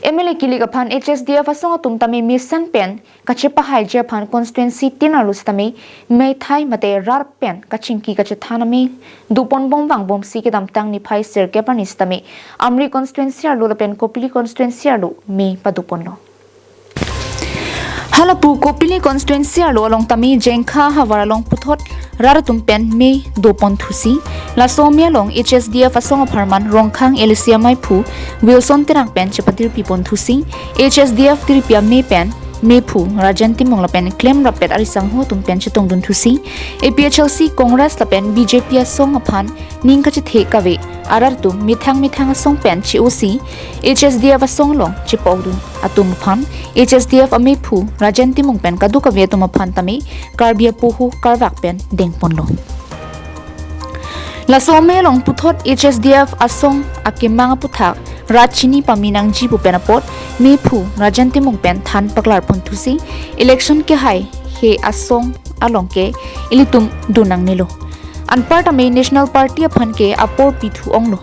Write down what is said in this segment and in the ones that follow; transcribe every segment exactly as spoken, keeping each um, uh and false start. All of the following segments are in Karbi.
M L A kilik aphan H S D F asong atum tame mesen pen kachepahaiji aphan constituency tin arlo sitame meithai mate rat pen kachingki kachethan ame dopon bom vangbomsi kedamtang niphai sirkep arni sitame Amri constituency arlo lapen Kopili constituency arlo me padoponlo. Halapu Kopili constituency arlo along tame Jengkha havar along puthot rat atum pen me dopon thusi. Laso me along H S D F asong apharman Rongkhang L A C amaiphu Wilson Terang pen chepatirpi pon thusi. H S D F tirpi ame pen mephu Rajan Timung lapen klemrappet arisangho atum pen chetongdun thusi. A P H L C, Congress lapen B J P asong aphan ning kachethe kave arat atum methang methang asong pen che-osi H S D F asong along chepokdun atum aphan H S D F amephu Rajan Timung pen kadokave atum aphan tame Karbi apoho karvak pen dengponlo. Laso me along puthot H S D F asong akemang aputhak rat chini pame nangji pu pen apot mephu Rajan Timung pen than paklar pon thusi election kehai he asong along ke ilitum dun nangnelo. Anparta me National Party aphan ke apor pithu onglo.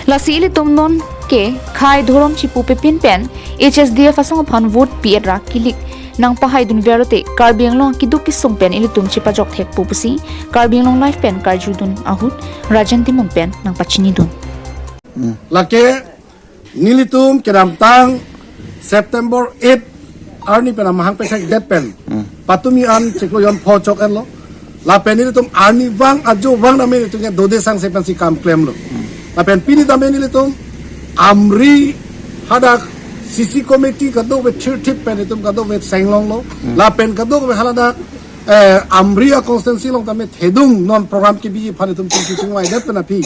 Lasi ilitum non ke khei dhorom chipu pepin pen H S D F asong aphan vote pi-et ra kilik nangpahaidun verlote Karbi Anglong kiduk kisung pen ilitum chepajok thekpo pusi Karbi Anglong Live pen karjudun ahut Rajan Timung pen nangpachinidun. Lake nelitum kedamtang September eight arni pen amahang pesek det pen patumi an chiklo jon pho chok-etlo. Lapen nelitum arnivang ajo vang name nelitum ke dode sangse pensi kam klemlo. Lapen pini tame nelitum Amri hadak C C committee kadokave thirthip pen nelitum kadokave senglonglo. Lapen kadokave haladak eh, Amri a constituency along tame thedung non program kebi aphan nelitum chingki chingvai det pen aphi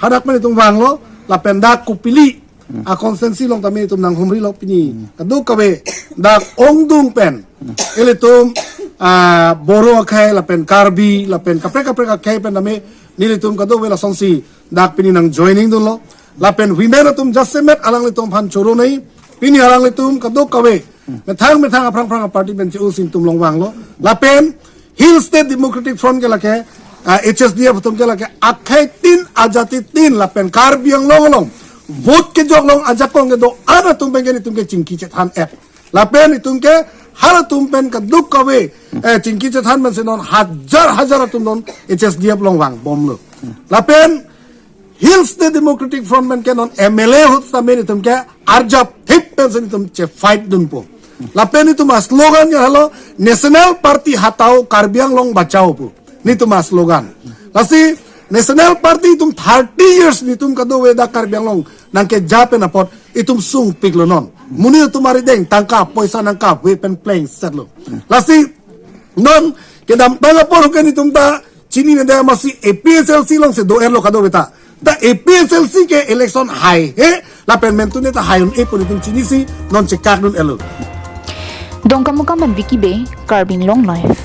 hadak pen nelitum vanglo. Lapen dak Kopili a constituency along tame nelitum nanghumrilo pini kadokave dak ongdung pen ilitum ah, Boro akhei lapen Karbi lapen kaprek kaprek akhei pen tame nelitum kadokave lasonsi dak pini nangjoining dunlo. Lapen women atum jasemet alanglitum aphan choro nei. Pini alanglitum kadokave methang methang aphrang aphrang party pen che-osi nelitum along vanglo. Lapen Hill State Democratic Front ke lake ah, H S D F atum ke lake akhei tin ajati tin lapen Karbi Anglong along vote kejok along ajakong kedo-an atum pen ke nelitum ke chingki chethan-et. Lapen nelitum ke halatum pen kadokave eh, chingki chethan pensi non hajar hajar atum non H S D F along vangbomlo. Lapen Hill State Democratic Front pen ke non M L A ahut sitame nelitum ke arjap thip pensi nelitum chefight dunpo. Lapen nelitum aslogan ke halo National Party hatao Karbi Anglong bachao pu nelitum aslogan. Lasi National Party nelitum thirty years nelitum kadokave dak Karbi Anglong nangkeja pen apot nelitum sungpiklo non. Monit atum arideng tangka poisa nangkave pen plengsetlo. Lasi non kedamtang apor ke nelitum ta chinine dei amatsi A P H L C alongsi do-etlo kadokave ta. Ta A P H L C ke election haihe lapen mentune ta hai un-e pu nelitum chinisi non chekak dun-etlo. Dongkamukam pen Vicky Bey, Karbi Anglong Live.